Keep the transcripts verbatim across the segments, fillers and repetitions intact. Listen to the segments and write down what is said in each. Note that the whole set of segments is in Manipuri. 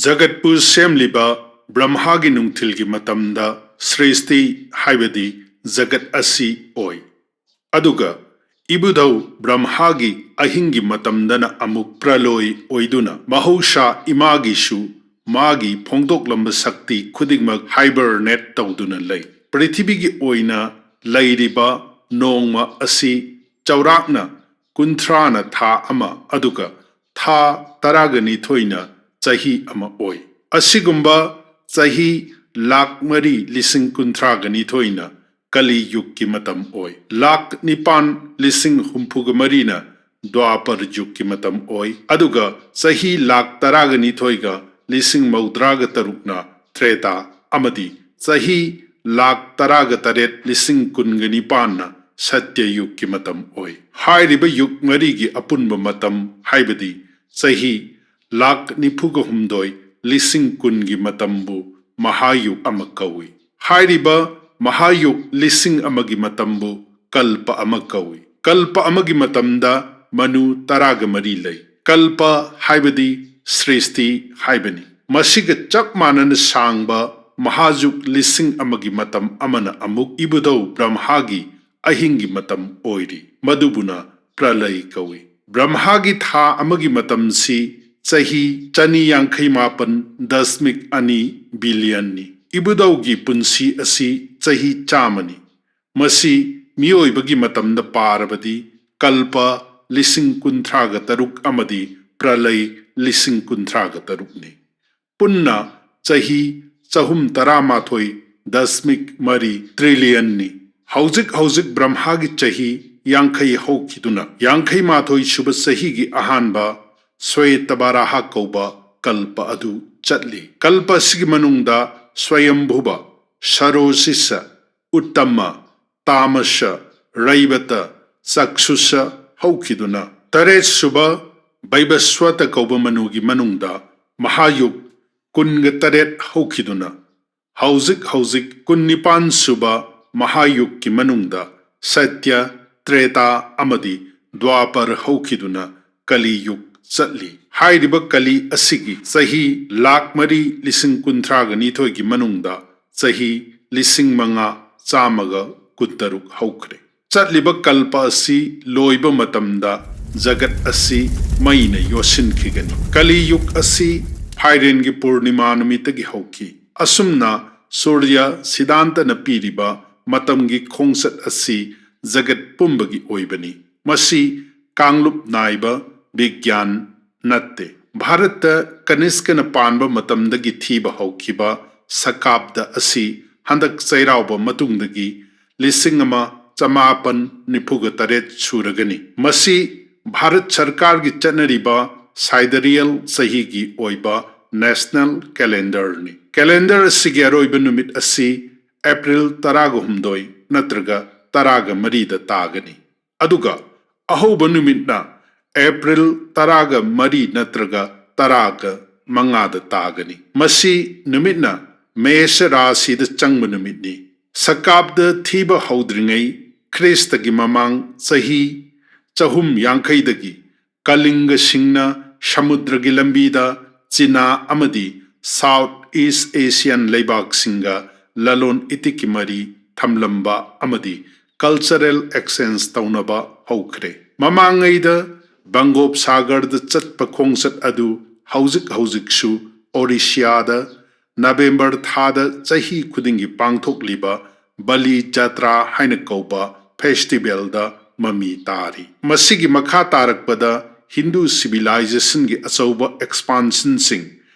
ꯖꯒꯠꯄꯨ ꯁꯦꯝꯂꯤꯕ ꯕ꯭ꯔꯍꯃꯥꯒꯤ ꯅꯨꯡꯊꯤꯜꯒꯤ ꯃꯇꯝꯗ ꯁ꯭ꯔꯤꯁꯇꯤ ꯍꯥꯏꯕꯗꯤ ꯖꯒꯠ ꯑꯁꯤ ꯑꯣꯏ꯫ ꯑꯗꯨꯒ ꯏꯕꯨꯙꯧ ꯕ꯭ꯔꯍꯃꯥꯒꯤ ꯑꯍꯤꯡꯒꯤ ꯃꯇꯝꯗꯅ ꯑꯃꯨꯛ ꯄ꯭ꯔꯂꯣꯏ ꯑꯣꯏꯗꯨꯅ ꯃꯍꯧꯁꯥ ꯏꯃꯥꯒꯤꯁꯨ ꯃꯥꯒꯤ ꯐꯣꯡꯗꯣꯛꯂꯝꯕ ꯁꯛꯇꯤ ꯈꯨꯗꯤꯡꯃꯛ ꯍꯥꯏꯕꯔꯅꯦꯠ ꯇꯧꯗꯨꯅ ꯂꯩ꯫ ꯄ꯭ꯔꯤꯊꯤꯕꯤꯒꯤ ꯑꯣꯏꯅ ꯂꯩꯔꯤꯕ ꯅꯣꯡꯃ ꯑꯁꯤ ꯆꯥꯎꯔꯥꯛꯅ ꯀꯨꯟꯊ꯭ꯔꯥꯅ ꯊꯥ ꯑꯃ, ꯑꯗꯨꯒ ꯊꯥ ꯇꯔꯥꯒ ꯅꯤꯊꯣꯏꯅ ꯆꯍꯤ ꯑꯃ ꯑꯣꯏ꯫ ꯑꯁꯤꯒꯨꯝꯕ ꯆꯍꯤ ꯂꯥꯈ ꯃꯔꯤ ꯂꯤꯁꯤꯡ ꯀꯨꯟꯊ꯭ꯔꯥꯒ ꯅꯤꯊꯣꯏꯅ ꯀꯂꯤ ꯌꯨꯒꯀꯤ ꯃꯇꯝ ꯑꯣꯏ꯫ ꯂꯥꯈ ꯅꯤꯄꯥꯟ ꯂꯤꯁꯤꯡ ꯍꯨꯝꯐꯨꯒ ꯃꯔꯤꯅ ꯗ꯭ꯋꯥꯄꯔ ꯌꯨꯒꯀꯤ ꯃꯇꯝ ꯑꯣꯏ, ꯑꯗꯨꯒ ꯆꯍꯤ ꯂꯥꯈ ꯇꯔꯥꯒ ꯅꯤꯊꯣꯏꯒ ꯂꯤꯁꯤꯡ ꯃꯧꯗ꯭ꯔꯥꯒ ꯇꯔꯨꯛꯅ ꯇ꯭ꯔꯦꯇꯥ ꯑꯃꯗꯤ ꯆꯍꯤ ꯂꯥꯈ ꯇꯔꯥꯒ ꯇꯔꯦꯠ ꯂꯤꯁꯤꯡ ꯀꯨꯟꯒ ꯅꯤꯄꯥꯟꯅ ꯁꯇ꯭ꯌ ꯌꯨꯒꯀꯤ ꯃꯇꯝ ꯑꯣꯏ꯫ ꯍꯥꯏꯔꯤꯕ ꯌꯨꯒ ꯃꯔꯤꯒꯤ ꯑꯄꯨꯟꯕ ꯃꯇꯝ, ꯍꯥꯏꯕꯗꯤ ꯆꯍꯤ ꯂꯥꯈ ꯅꯤꯐꯨꯒ ꯍꯨꯝꯗꯣꯏ ꯂꯤꯁꯤꯡ ꯀꯨꯟꯒꯤ ꯃꯇꯝꯕꯨ ꯃꯍꯥꯌꯨꯒ ꯑꯃ ꯀꯧꯏ꯫ ꯍꯥꯏꯔꯤꯕ ꯃꯍꯥꯌꯨꯒ ꯂꯤꯁꯤꯡ ꯑꯃꯒꯤ ꯃꯇꯝꯕꯨ ꯀꯜꯄ ꯑꯃ ꯀꯧꯏ꯫ ꯀꯜꯄ ꯑꯃꯒꯤ ꯃꯇꯝꯗ ꯃꯅꯨ ꯇꯔꯥꯒ ꯃꯔꯤ ꯂꯩ꯫ ꯀꯜꯄ ꯍꯥꯏꯕꯗꯤ ꯁ꯭ꯔꯤꯁꯇꯤ ꯍꯥꯏꯕꯅꯤ꯫ ꯃꯁꯤꯒ ꯆꯞ ꯃꯥꯟꯅꯅ ꯁꯥꯡꯕ ꯃꯍꯥꯌꯨꯒ ꯂꯤꯁꯤꯡ ꯑꯃꯒꯤ ꯃꯇꯝ ꯑꯃꯅ ꯑꯃꯨꯛ ꯏꯕꯨꯙꯧ ꯕ꯭ꯔꯍꯃꯥꯒꯤ ꯑꯍꯤꯡꯒꯤ ꯃꯇꯝ ꯑꯣꯏꯔꯤ꯫ ꯃꯗꯨꯕꯨꯅ ꯄ꯭ꯔꯂꯩ ꯀꯧꯏ꯫ ꯕ꯭ꯔꯍꯃꯥꯒꯤ ꯊꯥ ꯑꯃꯒꯤ ꯃꯇꯝꯁꯤ ꯆꯍꯤ ꯆꯅꯤ ꯌꯥꯡꯈꯩ ꯃꯥꯄꯟ ꯗꯁꯃꯤꯛ ꯑꯅꯤ ꯕꯤꯂꯤꯌꯟꯅꯤ꯫ ꯏꯕꯨꯙꯧꯒꯤ ꯄꯨꯟꯁꯤ ꯑꯁꯤ ꯆꯍꯤ ꯆꯥꯝꯃꯅꯤ꯫ ꯃꯁꯤ ꯃꯤꯑꯣꯏꯕꯒꯤ ꯃꯇꯝꯗ ꯄꯥꯔꯕꯗꯤ ꯀꯜꯄ ꯂꯤꯁꯤꯡ ꯀꯨꯟꯊ꯭ꯔꯥꯒ ꯇꯔꯨꯛ ꯑꯃꯗꯤ ꯄ꯭ꯔꯂꯩ ꯂꯤꯁꯤꯡ ꯀꯨꯟꯊ꯭ꯔꯥꯒ ꯇꯔꯨꯛꯅꯤ꯫ ꯄꯨꯟꯅ ꯆꯍꯤ ꯆꯍꯨꯝ ꯇꯔꯥꯃꯥꯊꯣꯏ ꯗꯁꯃꯤꯛ ꯃꯔꯤ ꯇ꯭ꯔꯤꯂꯤꯌꯟꯅꯤ꯫ ꯍꯧꯖꯤꯛ ꯍꯧꯖꯤꯛ ꯕ꯭ꯔꯍꯃꯥꯒꯤ ꯆꯍꯤ ꯌꯥꯡꯈꯩ ꯍꯧꯈꯤꯗꯨꯅ ꯌꯥꯡꯈꯩ ꯃꯥꯊꯣꯏ ꯁꯨꯕ ꯆꯍꯤꯒꯤ ꯑꯍꯥꯟꯕ ꯁ꯭ꯋꯦꯇꯕꯥꯔꯥꯍ ꯀꯧꯕ ꯀꯜꯄ ꯑꯗꯨ ꯆꯠꯂꯤ꯫ ꯀꯜꯄ ꯑꯁꯤꯒꯤ ꯃꯅꯨꯡꯗ ꯁ꯭ꯋꯌꯝꯚꯨꯕ, ꯁꯔꯣꯁꯤꯁ, ꯎꯠꯇꯃ, ꯇꯥꯃꯁ, ꯔꯩꯕꯇ, ꯆꯛꯁꯨꯁ ꯍꯧꯈꯤꯗꯨꯅ ꯇꯔꯦꯠ ꯁꯨꯕ ꯕꯩꯕꯁ꯭ꯋꯇ ꯀꯧꯕ ꯃꯅꯨꯒꯤ ꯃꯅꯨꯡꯗ ꯃꯍꯥꯌꯨꯒ ꯀꯨꯟꯒ ꯇꯔꯦꯠ ꯍꯧꯈꯤꯗꯨꯅ ꯍꯧꯖꯤꯛ ꯍꯧꯖꯤꯛ ꯀꯨꯟꯅꯤꯄꯥꯟ ꯁꯨꯕ ꯃꯍꯥꯌꯨꯒꯀꯤ ꯃꯅꯨꯡꯗ ꯁꯇ꯭ꯌ, ꯇ꯭ꯔꯦꯇꯥ ꯑꯃꯗꯤ ꯗ꯭ꯋꯥꯄꯔ ꯍꯧꯈꯤꯗꯨꯅ ꯀꯂꯤ ꯌꯨꯒ ꯆꯠꯂꯤ꯫ ꯍꯥꯏꯔꯤꯕ ꯀꯂꯤ ꯑꯁꯤꯒꯤ ꯆꯍꯤ ꯂꯥꯈ ꯃꯔꯤ ꯂꯤꯁꯤꯡ ꯀꯨꯟꯊ꯭ꯔꯥꯒ ꯅꯤꯊꯣꯏꯒꯤ ꯃꯅꯨꯡꯗ ꯆꯍꯤ ꯂꯤꯁꯤꯡ ꯃꯉꯥ ꯆꯥꯝꯃꯒ ꯀꯨꯟꯇꯔꯨꯛ ꯍꯧꯈ꯭ꯔꯦ꯫ ꯆꯠꯂꯤꯕ ꯀꯜꯄ ꯑꯁꯤ ꯂꯣꯏꯕ ꯃꯇꯝꯗ ꯖꯒꯠ ꯑꯁꯤ ꯃꯩꯅ ꯌꯣꯠꯁꯤꯟꯈꯤꯒꯅꯤ꯫ ꯀꯂꯤ ꯌꯨꯒ ꯑꯁꯤ ꯐꯥꯏꯔꯦꯟꯒꯤ ꯄꯨꯔꯅꯤꯃꯥ ꯅꯨꯃꯤꯠꯇꯒꯤ ꯍꯧꯈꯤ꯫ ꯑꯁꯨꯝꯅ ꯁꯨꯔꯌ ꯁꯤꯗꯥꯟꯇꯅ ꯄꯤꯔꯤꯕ ꯃꯇꯝꯒꯤ ꯈꯣꯡꯆꯠ ꯑꯁꯤ ꯖꯒꯠ ꯄꯨꯝꯕꯒꯤ ꯑꯣꯏꯕꯅꯤ꯫ ꯃꯁꯤ ꯀꯥꯡꯂꯨꯞ ꯅꯥꯏꯕ ꯕꯤꯒ꯭ꯌꯥꯟ ꯅꯠꯇꯦ꯫ ꯚꯥꯔꯠꯇ ꯀꯅꯤꯁꯀꯅ ꯄꯥꯟꯕ ꯃꯇꯝꯗꯒꯤ ꯊꯤꯕ ꯍꯧꯈꯤꯕ ꯁꯀꯥꯞꯗ ꯑꯁꯤ ꯍꯟꯗꯛ ꯆꯩꯔꯥꯎꯕ ꯃꯇꯨꯡꯗꯒꯤ ꯂꯤꯁꯤꯡ ꯑꯃ ꯆꯃꯥꯄꯟ ꯅꯤꯐꯨꯒ ꯇꯔꯦꯠ ꯁꯨꯔꯒꯅꯤ꯫ ꯃꯁꯤ ꯚꯥꯔꯠ ꯁꯔꯀꯥꯔꯒꯤ ꯆꯠꯅꯔꯤꯕ sidereal ꯆꯍꯤꯒꯤ ꯑꯣꯏꯕ national calendarꯅꯤ꯫ Calendar ꯑꯁꯤꯒꯤ ꯑꯔꯣꯏꯕ ꯅꯨꯃꯤꯠ ꯑꯁꯤ ꯑꯦꯄ꯭ꯔꯤꯜ ꯇꯔꯥꯒ ꯍꯨꯝꯗꯣꯏ ꯅꯠꯇ꯭ꯔꯒ ꯇꯔꯥꯒ ꯃꯔꯤꯗ ꯇꯥꯒꯅꯤ꯫ ꯑꯗꯨꯒ ꯑꯍꯧꯕ ꯅꯨꯃꯤꯠꯅ ꯑꯦꯄ꯭ꯔꯤꯜ ꯇꯔꯥꯒ ꯃꯔꯤ ꯅꯠꯇ꯭ꯔꯒ ꯇꯔꯥꯒ ꯃꯉꯥꯗ ꯇꯥꯒꯅꯤ꯫ ꯃꯁꯤ ꯅꯨꯃꯤꯠꯅ ꯃꯦꯁ ꯔꯥꯁꯤꯗ ꯆꯪꯕ ꯅꯨꯃꯤꯠꯅꯤ꯫ ꯁꯀꯥꯞꯗ ꯊꯤꯕ ꯍꯧꯗ꯭ꯔꯤꯉꯩ ꯈ꯭ꯔꯤꯁꯇꯒꯤ ꯃꯃꯥꯡ ꯆꯍꯤ ꯆꯍꯨꯝ ꯌꯥꯡꯈꯩꯗꯒꯤ ꯀꯂꯤꯡꯒꯁꯤꯡꯅ ꯁꯃꯨꯗ꯭ꯔꯒꯤ ꯂꯝꯕꯤꯗ ꯆꯤꯅꯥ ꯑꯃꯗꯤ South East Asian ꯂꯩꯕꯥꯛꯁꯤꯡꯒ ꯂꯂꯣꯟ ꯏꯇꯤꯛꯀꯤ ꯃꯔꯤ ꯊꯝꯂꯝꯕ ꯑꯃꯗꯤ cultural exchange ꯇꯧꯅꯕ ꯍꯧꯈ꯭ꯔꯦ꯫ ꯃꯃꯥꯡꯉꯩꯗ ꯕꯪꯒꯣꯞ ꯁꯥꯒꯔꯗ ꯆꯠꯄ ꯈꯣꯡꯆꯠ ꯑꯗꯨ ꯍꯧꯖꯤꯛ ꯍꯧꯖꯤꯛꯁꯨ ꯑꯣꯔꯤꯁꯤꯌꯥꯗ ꯅꯕꯦꯝꯕꯔ ꯊꯥꯗ ꯆꯍꯤ ꯈꯨꯗꯤꯡꯒꯤ ꯄꯥꯡꯊꯣꯛꯂꯤꯕ ꯕꯂꯤ ꯖꯥꯇ꯭ꯔꯥ ꯍꯥꯏꯅ ꯀꯧꯕ festivalꯗ ꯃꯃꯤ ꯇꯥꯔꯤ꯫ ꯃꯁꯤꯒꯤ ꯃꯈꯥ ꯇꯥꯔꯛꯄꯗ ꯍꯤꯟꯗꯨ civilizationꯒꯤ ꯑꯆꯧꯕ expansionꯁꯤꯡ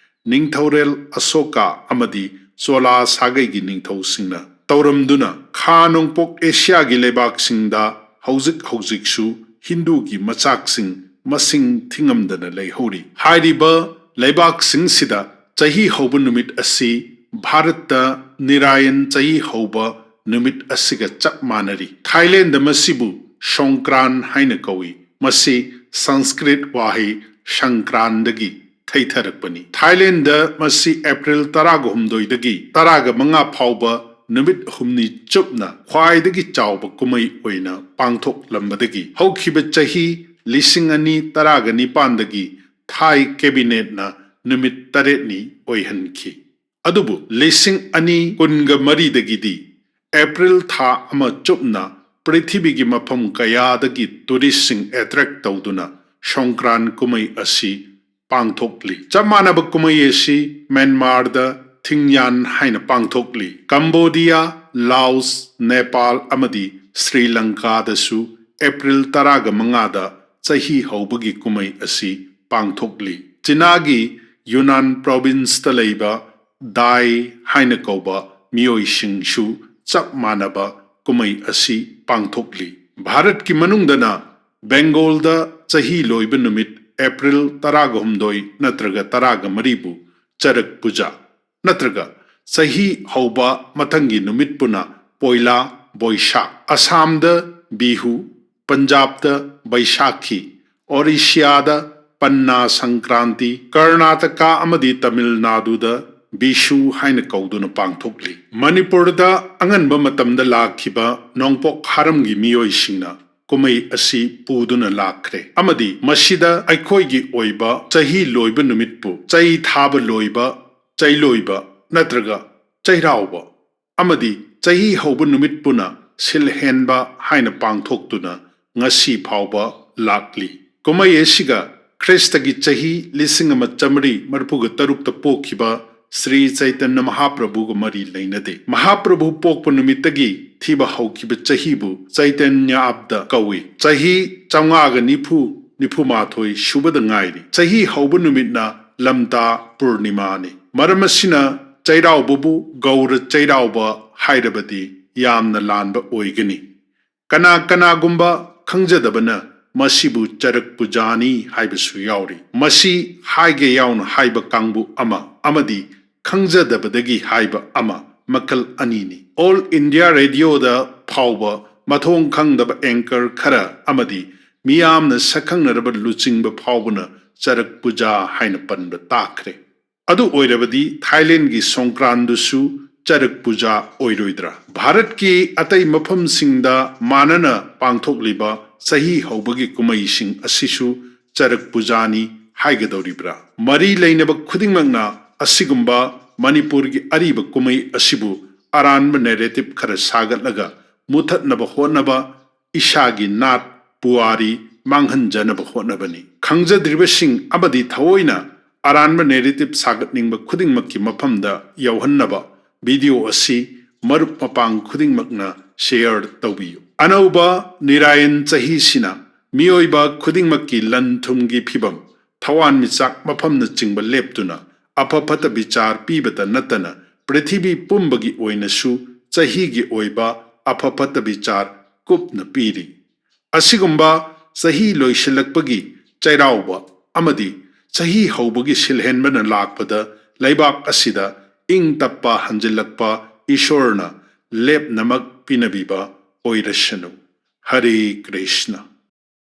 ꯅꯤꯡꯊꯧꯔꯦꯜ ꯑꯁꯣꯀꯥ ꯑꯃꯗꯤ ꯆꯣꯂꯥ ꯁꯥꯒꯩꯒꯤ ꯅꯤꯡꯊꯧꯁꯤꯡꯅ ꯇꯧꯔꯝꯗꯨꯅ ꯈꯥ ꯅꯣꯡꯄꯣꯛ ꯑꯦꯁꯤꯌꯥꯒꯤ ꯂꯩꯕꯥꯛꯁꯤꯡꯗ ꯍꯧꯖꯤꯛ ꯍꯧꯖꯤꯛꯁꯨ ꯍꯤꯟꯗꯨꯒꯤ ꯃꯆꯥꯛꯁꯤꯡ ꯃꯁꯤꯡ ꯊꯤꯉꯝꯗꯅ ꯂꯩꯍꯧꯔꯤ꯫ ꯍꯥꯏꯔꯤꯕ ꯂꯩꯕꯥꯛꯁꯤꯡꯁꯤꯗ ꯆꯍꯤ ꯍꯧꯕ ꯅꯨꯃꯤꯠ ꯑꯁꯤ ꯚꯥꯔꯠꯇ ꯅꯤꯔꯥꯌꯟ ꯆꯍꯤ ꯍꯧꯕ ꯅꯨꯃꯤꯠ ꯑꯁꯤꯒ ꯆꯞ ꯃꯥꯟꯅꯔꯤ꯫ ꯊꯥꯏꯂꯦꯟꯗ ꯃꯁꯤꯕꯨ ꯁꯣꯡꯀ꯭ꯔꯥꯟ ꯍꯥꯏꯅ ꯀꯧꯏ꯫ ꯃꯁꯤ ꯁꯪꯁꯀ꯭ꯔꯤꯠ ꯋꯥꯍꯩ ꯁꯪꯀ꯭ꯔꯥꯟꯗꯒꯤ ꯊꯩꯊꯔꯛꯄꯅꯤ꯫ ꯊꯥꯏꯂꯦꯟꯗ ꯃꯁꯤ ꯑꯦꯄ꯭ꯔꯤꯜ ꯇꯔꯥꯒ ꯍꯨꯝꯗꯣꯏꯗꯒꯤ ꯇꯔꯥꯒ ꯃꯉꯥ ꯐꯥꯎꯕ ꯅꯨꯃꯤꯠ ꯍꯨꯝꯅꯤ ꯆꯨꯞꯅ ꯈ꯭ꯋꯥꯏꯗꯒꯤ ꯆꯥꯎꯕ ꯀꯨꯝꯍꯩ ꯑꯣꯏꯅ ꯄꯥꯡꯊꯣꯛꯂꯝꯕꯗꯒꯤ ꯍꯧꯈꯤꯕ ꯆꯍꯤ ꯂꯤꯁꯤꯡ ꯑꯅꯤ ꯇꯔꯥꯒ ꯅꯤꯄꯥꯟꯗꯒꯤ ꯊꯥꯏ ꯀꯦꯕꯤꯅꯦꯠꯅ ꯅꯨꯃꯤꯠ ꯇꯔꯦꯠꯅꯤ ꯑꯣꯏꯍꯟꯈꯤ꯫ ꯑꯗꯨꯕꯨ ꯂꯤꯁꯤꯡ ꯑꯅꯤ ꯀꯨꯟꯒ ꯃꯔꯤꯗꯒꯤꯗꯤ ꯑꯦꯄ꯭ꯔꯤꯜ ꯊꯥ ꯑꯃ ꯆꯨꯞꯅ ꯄ꯭ꯔꯤꯊꯤꯕꯤꯒꯤ ꯃꯐꯝ ꯀꯌꯥꯗꯒꯤ ꯇꯨꯔꯤꯁꯁꯤꯡ ꯑꯦꯇ꯭ꯔꯦꯛ ꯇꯧꯗꯨꯅ ꯁꯣꯡꯀ꯭ꯔꯥꯟ ꯀꯨꯝꯍꯩ ꯑꯁꯤ ꯄꯥꯡꯊꯣꯛꯂꯤ꯫ ꯆꯞ ꯃꯥꯟꯅꯕ ꯀꯨꯝꯍꯩ ꯑꯁꯤ ꯃ꯭ꯌꯥꯟꯃꯥꯔꯗ ꯊꯤꯡꯌꯥꯟ ꯍꯥꯏꯅ ꯄꯥꯡꯊꯣꯛꯂꯤ꯫ ꯀꯝꯕꯣꯗꯤꯌꯥ, ꯂꯥꯎꯁ, ꯅꯦꯄꯥꯜ ꯑꯃꯗꯤ ꯁ꯭ꯔꯤ ꯂꯪꯀꯥꯗꯁꯨ ꯑꯦꯄ꯭ꯔꯤꯜ ꯇꯔꯥꯒ ꯃꯉꯥꯗ ꯆꯍꯤ ꯍꯧꯕꯒꯤ ꯀꯨꯝꯍꯩ ꯑꯁꯤ ꯄꯥꯡꯊꯣꯛꯂꯤ꯫ ꯆꯤꯅꯥꯒꯤ ꯌꯨꯅꯥꯟ ꯄ꯭ꯔꯣꯚꯤꯟꯁꯇ ꯂꯩꯕ ꯗꯥꯏ ꯍꯥꯏꯅ ꯀꯧꯕ ꯃꯤꯑꯣꯏꯁꯤꯡꯁꯨ ꯆꯞ ꯃꯥꯟꯅꯕ ꯀꯨꯝꯍꯩ ꯑꯁꯤ ꯄꯥꯡꯊꯣꯛꯂꯤ꯫ ꯚꯥꯔꯠꯀꯤ ꯃꯅꯨꯡꯗꯅ ꯕꯦꯡꯒꯣꯜꯗ ꯆꯍꯤ ꯂꯣꯏꯕ ꯅꯨꯃꯤꯠ ꯑꯦꯄ꯭ꯔꯤꯜ ꯇꯔꯥꯒ ꯍꯨꯝꯗꯣꯏ ꯅꯠꯇ꯭ꯔꯒ ꯇꯔꯥꯒ ꯃꯔꯤꯕꯨ ꯆꯔꯛ ꯄꯨꯖꯥ ꯅꯠꯇ꯭ꯔꯒ ꯆꯍꯤ ꯍꯧꯕ ꯃꯊꯪꯒꯤ ꯅꯨꯃꯤꯠꯄꯨꯅ ꯄꯣꯏꯂꯥ ꯕꯣꯏꯁꯥꯈ, ꯑꯁꯥꯝꯗ ꯕꯤꯍꯨ, ꯄꯟꯖꯥꯕꯇ ꯕꯩꯁꯥꯈꯤ, ꯑꯣꯔꯤꯁꯤꯌꯥꯗ ꯄꯟꯅꯥ ꯁꯪꯀ꯭ꯔꯥꯟꯇꯤ, ꯀꯔꯅꯥꯇꯀꯥ ꯑꯃꯗꯤ ꯇꯃꯤꯜ ꯅꯥꯗꯨꯗ ꯕꯤꯁꯨ ꯍꯥꯏꯅ ꯀꯧꯗꯨꯅ ꯄꯥꯡꯊꯣꯛꯂꯤ꯫ ꯃꯅꯤꯄꯨꯔꯗ ꯑꯉꯟꯕ ꯃꯇꯝꯗ ꯂꯥꯛꯈꯤꯕ ꯅꯣꯡꯄꯣꯛ ꯍꯥꯔꯝꯒꯤ ꯃꯤꯑꯣꯏꯁꯤꯡꯅ ꯀꯨꯝꯍꯩ ꯑꯁꯤ ꯄꯨꯗꯨꯅ ꯂꯥꯛꯈ꯭ꯔꯦ ꯑꯃꯗꯤ ꯃꯁꯤꯗ ꯑꯩꯈꯣꯏꯒꯤ ꯑꯣꯏꯕ ꯆꯍꯤ ꯂꯣꯏꯕ ꯅꯨꯃꯤꯠꯄꯨ ꯆꯩ ꯊꯥꯕ ꯂꯣꯏꯕ, ꯆꯩꯂꯣꯏꯕ ꯅꯠꯇ꯭ꯔꯒ ꯆꯩꯔꯥꯎꯕ ꯑꯃꯗꯤ ꯆꯍꯤ ꯍꯧꯕ ꯅꯨꯃꯤꯠꯄꯨꯅ ꯁꯤꯜꯍꯦꯟꯕ ꯍꯥꯏꯅ ꯄꯥꯡꯊꯣꯛꯇꯨꯅ ꯉꯁꯤ ꯐꯥꯎꯕ ꯂꯥꯛꯂꯤ꯫ ꯀꯨꯝꯍꯩ ꯑꯁꯤꯒ ꯈ꯭ꯔꯤꯁꯇꯒꯤ ꯆꯍꯤ ꯂꯤꯁꯤꯡ ꯑꯃ ꯆꯥꯃꯔꯤ ꯃꯔꯤꯐꯨꯒ ꯇꯔꯨꯛꯇ ꯄꯣꯛꯈꯤꯕ ꯁ꯭ꯔꯤ ꯆꯩꯇꯟꯌ ꯃꯍꯥꯄ꯭ꯔꯚꯨꯒ ꯃꯔꯤ ꯂꯩꯅꯗꯦ꯫ ꯃꯍꯥꯄ꯭ꯔꯚꯨ ꯄꯣꯛꯄ ꯅꯨꯃꯤꯠꯇꯒꯤ ꯊꯤꯕ ꯍꯧꯈꯤꯕ ꯆꯍꯤꯕꯨ ꯆꯩꯇꯟꯌꯥꯕꯗ ꯀꯧꯏ꯫ ꯆꯍꯤ ꯆꯥꯝꯃꯉꯥꯒ ꯅꯤꯐꯨ, ꯅꯤꯐꯨꯃꯥꯊꯣꯏ ꯁꯨꯕꯗ ꯉꯥꯏꯔꯤ꯫ ꯆꯍꯤ ꯍꯧꯕ ꯅꯨꯃꯤꯠꯅ ꯂꯝꯇꯥ ꯄꯨꯔꯅꯤꯃꯥꯅꯤ꯫ ꯃꯔꯝ ꯑꯁꯤꯅ ꯆꯩꯔꯥꯎꯕꯕꯨ ꯒꯧꯔ ꯆꯩꯔꯥꯎꯕ ꯍꯥꯏꯔꯕꯗꯤ ꯌꯥꯝꯅ ꯂꯥꯟꯕ ꯑꯣꯏꯒꯅꯤ꯫ ꯀꯅꯥ ꯀꯅꯥꯒꯨꯝꯕ ꯈꯪꯖꯗꯕꯅ ꯃꯁꯤꯕꯨ ꯆꯔꯛ ꯄꯨꯖꯥꯅꯤ ꯍꯥꯏꯕꯁꯨ ꯌꯥꯎꯔꯤ꯫ ꯃꯁꯤ ꯍꯥꯏꯒꯦ ꯌꯥꯎꯅ ꯍꯥꯏꯕ ꯀꯥꯡꯕꯨ ꯑꯃ ꯑꯃꯗꯤ ꯈꯪꯖꯗꯕꯗꯒꯤ ꯍꯥꯏꯕ ꯑꯃ ꯃꯈꯜ ꯑꯅꯤꯅꯤ꯫ ꯑꯣꯜ ꯏꯟꯗꯤꯌꯥ ꯔꯦꯗꯤꯑꯣꯗ ꯐꯥꯎꯕ ꯃꯊꯣꯡ ꯈꯪꯗꯕ ꯑꯦꯡꯀꯔ ꯈꯔ ꯑꯃꯗꯤ ꯃꯤꯌꯥꯝꯅ ꯁꯛꯈꯪꯅꯔꯕ ꯂꯨꯆꯤꯡꯕ ꯐꯥꯎꯕꯅ ꯆꯔꯛ ꯄꯨꯖꯥ ꯍꯥꯏꯅ ꯄꯟꯕ ꯇꯥꯈ꯭ꯔꯦ꯫ ꯑꯗꯨ ꯑꯣꯏꯔꯕꯗꯤ ꯊꯥꯏꯂꯦꯟꯒꯤ ꯁꯣꯡꯀ꯭ꯔꯥꯟꯗꯨꯁꯨ ꯆꯔꯛ ꯄꯨꯖꯥ ꯑꯣꯏꯔꯣꯏꯗ꯭ꯔꯥ? ꯚꯥꯔꯠꯀꯤ ꯑꯇꯩ ꯃꯐꯝꯁꯤꯡꯗ ꯃꯥꯟꯅꯅ ꯄꯥꯡꯊꯣꯛꯂꯤꯕ ꯆꯍꯤ ꯍꯧꯕꯒꯤ ꯀꯨꯝꯍꯩꯁꯤꯡ ꯑꯁꯤꯁꯨ ꯆꯔꯛ ꯄꯨꯖꯥꯅꯤ ꯍꯥꯏꯒꯗꯧꯔꯤꯕ꯭ꯔꯥ? ꯃꯔꯤ ꯂꯩꯅꯕ ꯈꯨꯗꯤꯡꯃꯛꯅ ꯑꯁꯤꯒꯨꯝꯕ ꯃꯅꯤꯄꯨꯔꯒꯤ ꯑꯔꯤꯕ ꯀꯨꯝꯍꯩ ꯑꯁꯤꯕꯨ ꯑꯔꯥꯟꯕ ꯅꯦꯔꯦꯇꯤꯚ ꯈꯔ ꯁꯥꯒꯠꯂꯒ ꯃꯨꯊꯠꯅꯕ ꯍꯣꯠꯅꯕ, ꯏꯁꯥꯒꯤ ꯅꯥꯠ ꯄꯨꯋꯥꯔꯤ ꯃꯥꯡꯍꯟꯖꯅꯕ ꯍꯣꯠꯅꯕꯅꯤ꯫ ꯈꯪꯖꯗ꯭ꯔꯤꯕꯁꯤꯡ ꯑꯃꯗꯤ ꯊꯑꯣꯏꯅ ꯑꯔꯥꯟꯕ ꯅꯦꯔꯦꯇꯤꯚ ꯁꯥꯒꯠꯅꯤꯡꯕ ꯈꯨꯗꯤꯡꯃꯛꯀꯤ ꯃꯐꯝꯗ ꯌꯧꯍꯟꯅꯕ ꯚꯤꯗꯤꯑꯣ ꯑꯁꯤ ꯃꯔꯨꯞ ꯃꯄꯥꯡ ꯈꯨꯗꯤꯡꯃꯛꯅ ꯁꯦꯌꯔ ꯇꯧꯕꯤꯌꯨ꯫ ꯑꯅꯧꯕ ꯅꯤꯔꯥꯌꯟ ꯆꯍꯤꯁꯤꯅ ꯃꯤꯑꯣꯏꯕ ꯈꯨꯗꯤꯡꯃꯛꯀꯤ ꯂꯟ ꯊꯨꯝꯒꯤ ꯐꯤꯚꯝ, ꯊꯋꯥꯟꯃꯤꯆꯥꯛ ꯃꯐꯝꯅꯆꯤꯡꯕ ꯂꯦꯞꯇꯨꯅ ꯑꯐ ꯐꯠꯇ ꯕꯤꯆꯥꯔ ꯄꯤꯕꯇ ꯅꯠꯇꯅ ꯄ꯭ꯔꯤꯊꯤꯕꯤ ꯄꯨꯝꯕꯒꯤ ꯑꯣꯏꯅꯁꯨ ꯆꯍꯤꯒꯤ ꯑꯣꯏꯕ ꯑꯐ ꯐꯠꯇ ꯕꯤꯆꯥꯔ ꯀꯨꯞꯅ ꯄꯤꯔꯤ꯫ ꯑꯁꯤꯒꯨꯝꯕ ꯆꯍꯤ ꯂꯣꯏꯁꯤꯜꯂꯛꯄꯒꯤ ꯆꯩꯔꯥꯎꯕ ꯑꯃꯗꯤ ꯆꯍꯤ ꯍꯧꯕꯒꯤ ꯁꯤꯜꯍꯦꯟꯕꯅ ꯂꯥꯛꯄꯗ ꯂꯩꯕꯥꯛ ꯑꯁꯤꯗ ꯏꯪ ꯇꯞꯄ ꯍꯟꯖꯤꯜꯂꯛꯄ ꯏꯁꯣꯔꯅ ꯂꯦꯞꯅꯃꯛ ꯄꯤꯅꯕꯤꯕ ꯑꯣꯏꯔꯁꯅꯨ꯫ ꯍꯔꯦ ꯀ꯭ꯔꯤꯁꯅ꯫